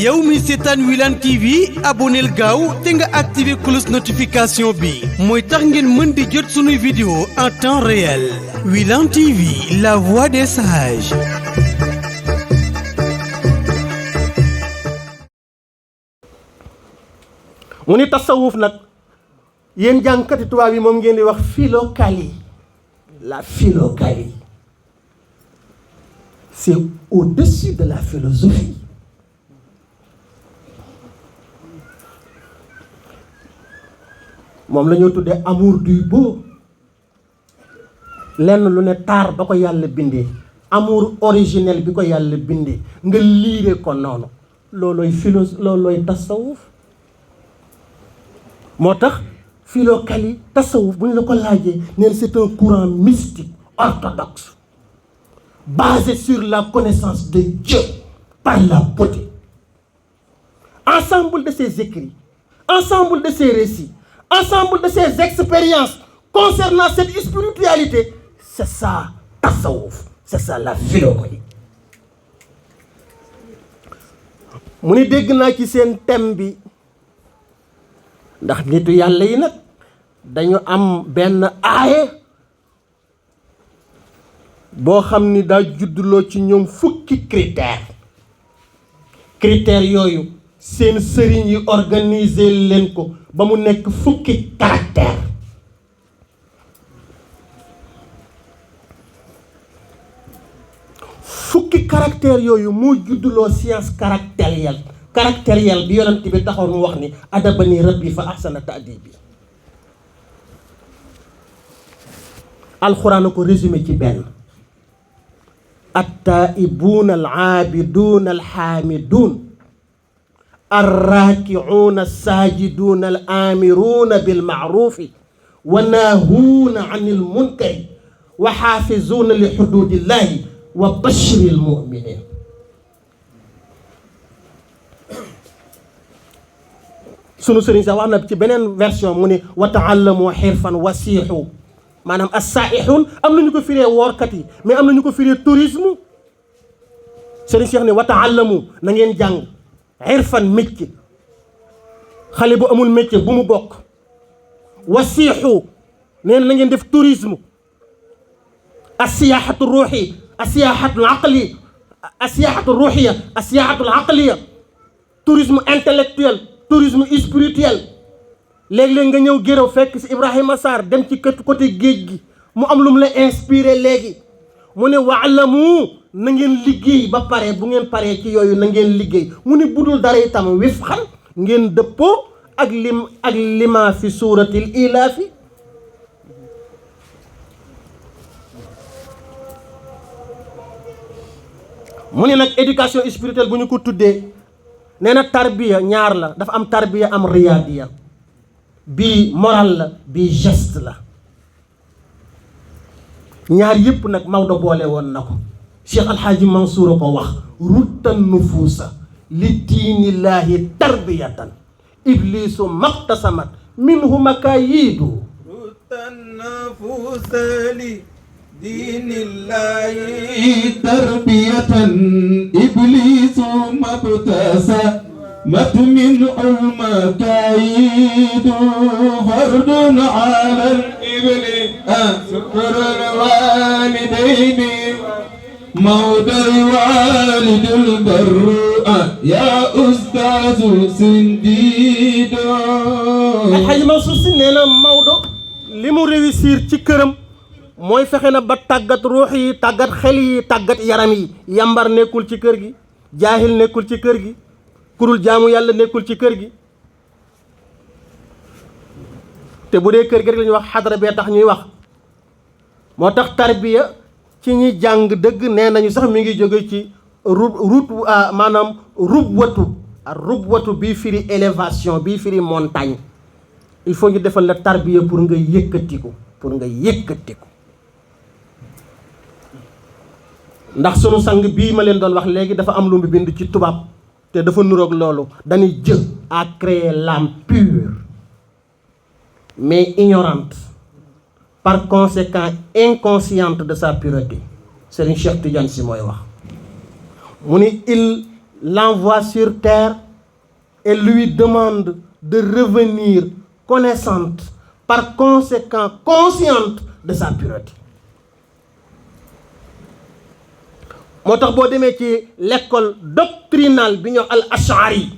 yow mi seetaan Wilane TV abonneel gaaw te nga activé cloche notification bi mooy tax ngeen mën di jot sunuy vidéo en temps réel. Wilane TV, la voix des sages. mu ni tasawuf nag yéen jàngkati tubaab yi moom ngeen di wax philokalie. La philokalie, c'est au-dessus de la philosophie. moom la ñoo tuddee amour du beau. lenn lu ne taar ba ko yàlla bindee, amour originel bi ko yàlla bindee nga liire ko noonu, loolooy tasawuf. moo tax philokalie tasawuf bu ñu la ko laajee neen c'est un courant mystique orthodoxe basé sur la connaissance de Dieu par la beauté. Ensemble de ses écrits, ensemble de ses récits, ensemble de ses expériences concernant cette spiritualité, c'est ça tasawuf, c'est ça la philokalie. mu ni dégg naa ci seen thème bi, ndax nitu yàlla yi nag dañu am benn aaye boo xam ni daa judduloo ci ñoom fukki critères yooyu seen sëriñ yi organiser leen ko ba mu nekk fukki caractère. fukki caractère yooyu moo judduloo science caractérielle bi yonent bi taxaw mu wax ni adabani rabbi fa ahsana ta'dibi. alxuraan ko résumé ci benn: at-taa'ibuuna al-'aabiduuna al-haamiduun ar-raaki'uuna as-saajiduuna al-aamiruuna bil-ma'ruufi wa naahuuna 'anil munkari wa haafizuuna li huduudillaahi wa bashiril mu'miniin. sunu sëriñ sax wax na ci beneen version mu ne wa ta'allamu xirfan wasiixu, maanaam as-saa'ixuun am na ñu ko firee woorkat yi, mais am na ñu ko firee tourisme. sëriñ Cheikh ne wa ta'allamu na ngeen jàng xirfan métier, xale bu amul métier bu mu bokk. wasiixu nee na ngeen def tourisme. as-siyaaxatu ruuxi, as-siyaaxatu aqli, as-siyaaxatu ruuxiya, as-siyaaxatu aqliya, tourisme intellectuel, tourisme spirituel. léeg-léeg nga ñëw Géraw fekk si Ibrahima Sarr dem ci côté géej gi mu am lu mu la inspiré léegi mu ne wa'lamu na ngeen liggéey ba pare, bu ngeen paree ci yooyu na ngeen liggéey. mu ne budul dara itam wifqan ngeen dëppoo ak lima fi suuratil ilaafi. mu ne nag éducation spirituelle bu ñu ko tuddee nee na tarbiya ñaar la, dafa am tarbiya am riyaadiya. bii moral la, bii geste la. ñaar yëpp nag Maodo boole woon na ko. Cheikh Alhaaji Mansour ko wax: ruttan nufuusa li diinillaahi tarbiyatan iblisu maqtasamat minhu makaayidu. ruttan nufuusa li diinillaahi tarbiyatan iblisu maqtasamat minhu makaayidu. fardun ala al-ibli شكر الوالدين مولى الوالد البر يا أستاذ سنديد. Alxaaji Mansour Sy nee na Maodo li mu réussir ci këram mooy fexe na ba tàggat ruux yi, tàggat xel yi, tàggat yaram yi. yambar nekkul ci kër gi, jaahil nekkul ci kër gi, kurul jaamu yàlla nekkul ci kër gi. te bu dee kër gi rek la ñuy wax xadara bee tax ñuy wax. moo tax tarbiya ci ñi jàng dëgg nee nañu sax mi ngi jóge ci maanaam rubwatu bii firi élévation, bii firi montagne. il faut ñu defal la tarbiya pour nga yëkkatiku, ndax sunu sang bii ma leen doon wax léegi dafa am lu mu bind ci tubaab te dafa nuroog loolu. dañuy Dieu a créé l'âme pure mais ignorante, par conséquent inconsciente de sa pureté. Serigne Cheikh Tidiane Sy mooy wax. mu ni l'envoie sur terre et lui demande de revenir connaissante, par conséquent consciente de sa pureté. moo tax boo demee ci l'école doctrinale bi ñu al ashari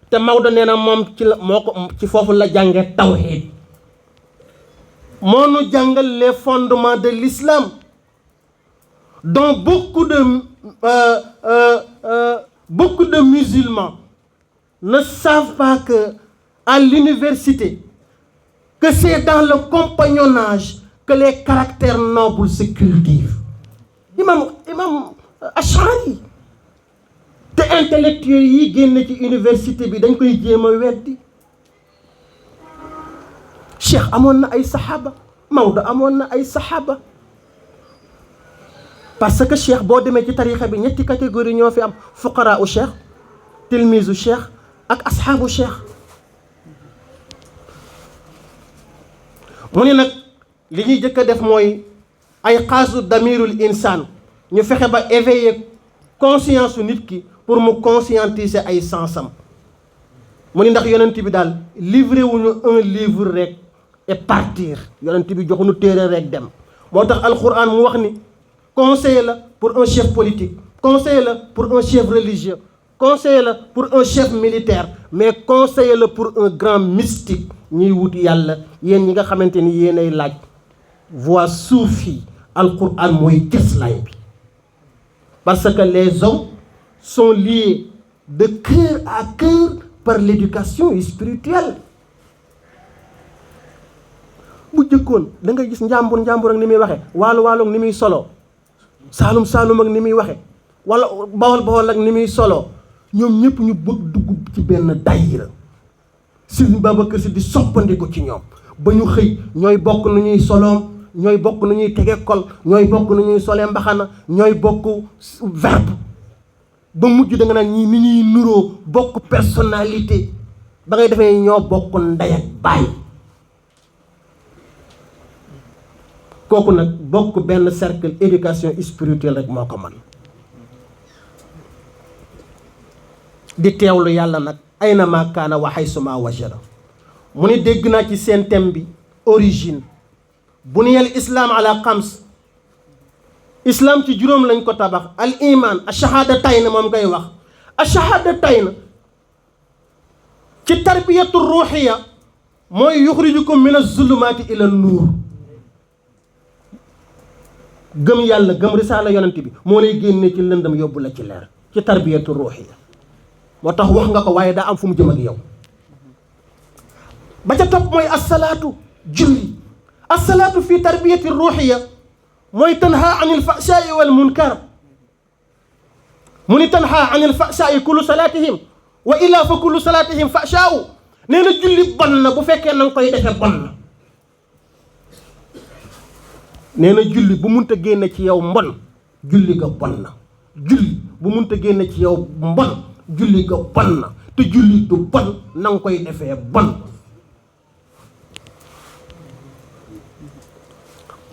te Maodo nee na moom ci la moo ko ci foofu la jàngee tawhid moo nu jàngal les fondements de l'islam dont beaucoup de musulmans ne savent pas que à l'université que c'est dans le compagnonnage que les caractères nobles se cultivent. imam Ash'ari te intellectuels yi génn ci université bi dañ koy jéem a weddi. Cheikh amoon na ay saxaaba, Maodo amoon na ay saxaaba, parce que Cheikh boo demee ci tarixa bi ñetti catégorie ñoo fi am: fuqaraa u Cheikh, tilmiisu Cheikh ak asxaabu Cheikh. mu ne nag li ñuy jëkk a def mooy ay xaasu damirul insaan, ñu fexe ba éveiller conscience su nit ki pour mu conscientiser ay sensam. mu ni ndax yonent bi daal livré wuñu un livre rek et partir, yonent bi joxuñu téere rek dem. moo tax alquran mu wax ni conseiller la pour un chef politique, conseiller la pour un chef religieux, conseiller la pour un chef militaire, mais conseiller la pour un grand mystique. ñuy wuti yàlla, yéen ñi nga xamante ni yéenay laaj voie soufi, alquran mooy cëslaay bi. Parce que les hommes sont liés de cœur à cœur par l'éducation spirituelle. bu jëkkoon da nga gis njàmbur ak ni muy waxe, waalo ak ni muy solo, saalum ak ni muy waxe, wala bawol ak ni muy solo, ñoom ñëpp ñu bëgg dugg ci benn daayira. Sëriñ Babacar Si di soppandiku ci ñoom ba ñu xëy ñooy bokk nu ñuy soloom, ñooy bokk nu ñuy tege kol, ñooy bokk nu ñuy solee mbaxana, ñooy bokk verbe, ba mujj da nga naan ñii ni ñuy nuroo, bokk personnalité, ba ngay defee ñoo bokk ndey ak baay. kooku nag bokk benn cercle éducation spirituelle rek moo ko man di teewlu yàlla nag ayna ma kaana wa haysuma wajada. mu ni dégg naa ci seen thème bi origine. buniyal islam ala xams, islam ci juróom lañ ko tabax: al iman, ash-shahadatayni moom ngay wax. ash-shahadatayni ci tarbiyatu ruuxiya mooy yuxrijukum min az-zulumaati ila nuur. gëm yàlla, gëm risaala yonent bi moo lay génnee ci lëndëm yóbbu la ci leer, ci tarbiyatu ruuxiya. moo tax wax nga ko waaye daa am fu mu jëm ak yow. ba ca topp mooy assalaatu, julli. assalaatu fi tarbiyati ruuxiya mooy tanha anil fahshaai wal munkar. mu ni tanha anil fahshaai kullu salaatihim wa illaa fa kullu salaatihim fahshaau. nee na julli bon na bu fekkee na nga koy defee bon na. nee na julli bu munta génne ci yow mbon, julli ga bon na. julli bu munta génne ci yow mbon, julli ga bon na. te julli du bon na nga koy defee bon.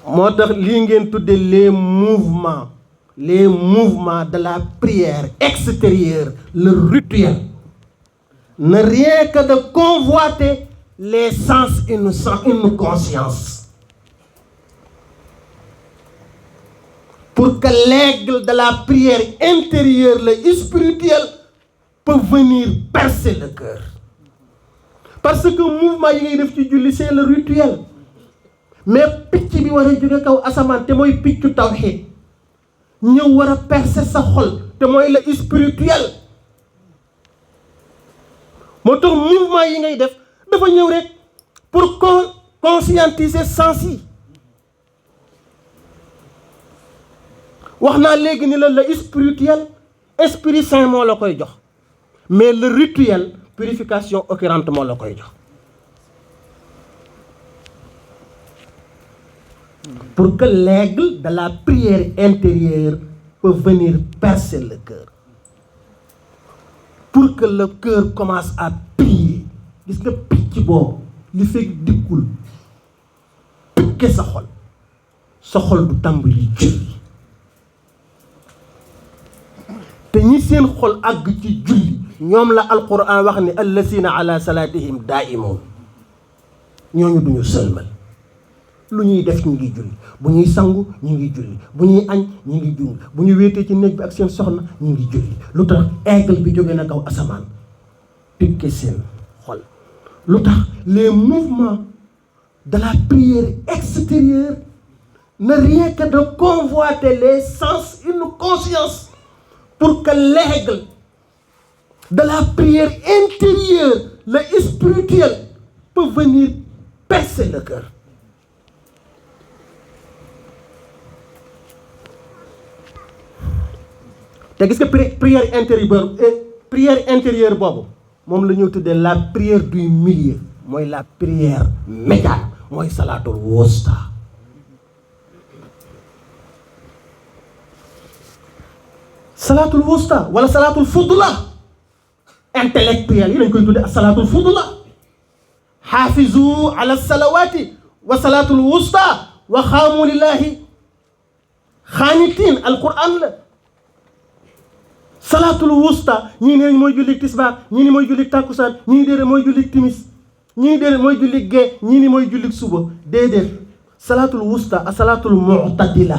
moo tax lii ngeen tudde les mouvements de la prière extérieure, le rituel, ne rien que de convoiter les sens, une conscience, pour que l'aigle de la prière intérieure, le spirituel, peut venir percer le cœur. Parce que mouvement yi ngay def ci julli c'est le rituel. mais picc bi war a jóge kaw asamaan te mooy piccu tawxiid ñëw war a percer sa xol te mooy le spirituel. moo tax mouvement yi ngay def dafa ñëw rek pour conscientiser sens yi. wax naa léegi ni la le spirituel, esprit saint moo la koy jox, mais le rituel, purification occurrente moo la koy jox. Pour que l'aigle de la prière intérieure peut venir percer le cœur. Pour que le cœur commence à prier. Gis nga picc boobu li fekk dikkul piqué sa xol du tàmbali julli. te ñi seen xol àgg ci julli ñoom la alquran wax ni allasina ala salatihim daimun ñooñu duñu sëlmal lu ñuy def ñu ngi julli bu ñuy sangu ñu ngi julli bu ñuy añ ñu ngi julli bu ñu wéetee ci néeg bi ak seen soxna ñu ngi julli lu tax aigle bi jóge na kaw asamaan piqué seen xol lu tax les mouvements de la prière extérieure ne rien que de convoiter les sens une conscience pour que l'aigle de la prière intérieure le spirituel peut venir percer le cœur. te gis nga prière intérieure boobu moom la ñu tuddee la prière du milieu mooy la prière médiane mooy salaatul wusta. salaatul wusta wala salaatul fudla intellectuel yi dañ koy tuddee salaatul fudla. xaafizu ala salawaati wa salaatul wusta wa xaamu lillahi xaanitiin alquran la. salaatul wusta ñii ne mooy julli tisbaar ñii ni mooy julli takkusaan ñii déedéet mooy julli timis ñii déedéet mooy julli gee ñii ni mooy julli suba déedéet salaatul wusta ak salaatul mu'tadila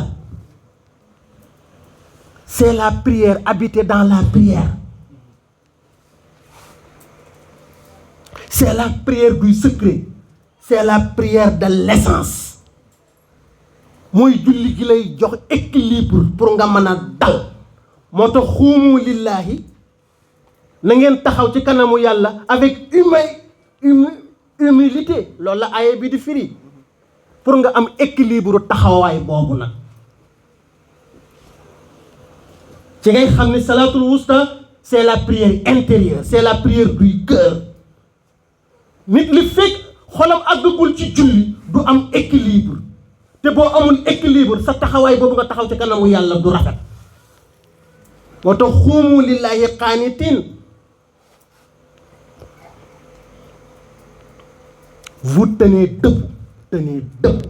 c'est la prière habitée dans la prière. C'est la prière du secret. C'est la prière de l'essence. mooy julli gi lay jox équilibre pour nga mën a dal. moo tax xuumu lillahi na ngeen taxaw ci kanamu yàlla avec humilité loolu la aaya bi di firi pour nga am équilibre taxawaay boobu nag. ci ngay xam ne salatul wusta c'est la prière intérieure c'est la prière du cœur. nit li fekk xolam àggagul ci julli du am équilibre te boo amul équilibre sa taxawaay boobu nga taxaw ci kanamu yàlla du rafet. moo tax xuumu lillahi qaanitiin. vous tenez debout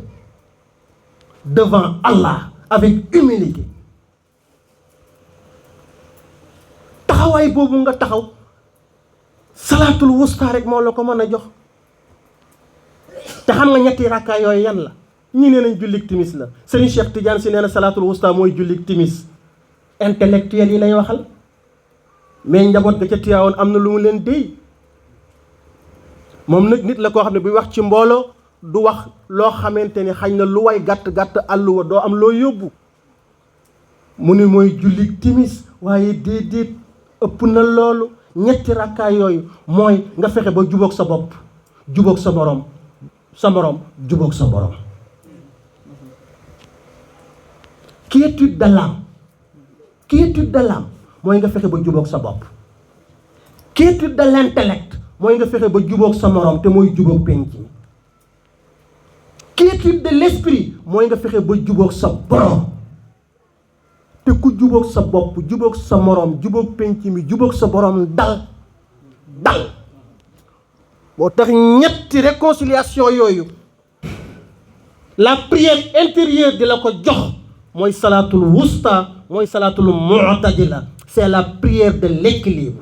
devant Allah avec humilité. taxawaay boobu nga taxaw salaatul wusta rek moo la ko mën a jox. te xam nga ñetti rakkaa yooyu yan la ñii nee nañ jullik timis la Serigne Cheikh Tidiane si nee na salaatul wusta mooy jullik timis. intellectuel yi lay waxal mais njaboot ga ca Tiwaawoon am na lu mu leen déy. moom nag nit la koo xam ne buy wax ci mbooloo du wax loo xamante ni xañ na lu way gàtt àlluwa doo am loo yóbbu. mu ni mooy jullik timis waaye déedéet ëpp na loolu. ñetti rakkaay yooyu mooy nga fexe ba jubóog sa bopp jubóog sa borom jubóog sa borom. quiétude de l'âme mooy nga fexe ba jubóog sa bopp. quiétude de l'intellect mooy nga fexe ba jubóog sa morom te mooy jubóog penc mi. quiétude de l'esprit mooy nga fexe ba jubóog sa borom. te ku jubóog sa bopp jubóog sa morom jubóog penc mi jubóog sa borom dal moo tax ñetti réconciliation yooyu la prière intérieure di la ko jox mooy salaatul wusta mooy salaatul mu'tadila c'est la prière de l'équilibre.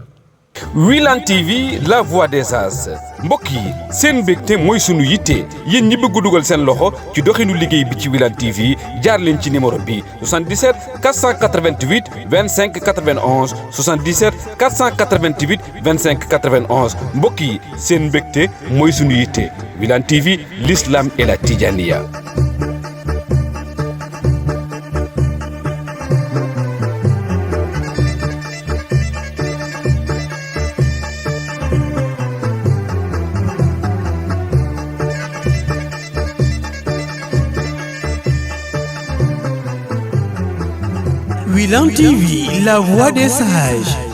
Wilane TV la voix des sages mbokk yi seen mbégte mooy sunu yitte yéen ñi bëgg dugal seen loxo ci doxinu liggéey bi ci Wilane TV jaar leen ci numéro bi 77 488 25 91 77 488 25 91 mbokk yi seen mbégte mooy sunu yitte Wilane TV l'islam et la Tidjaniya. Wilane TV, la voix des sages.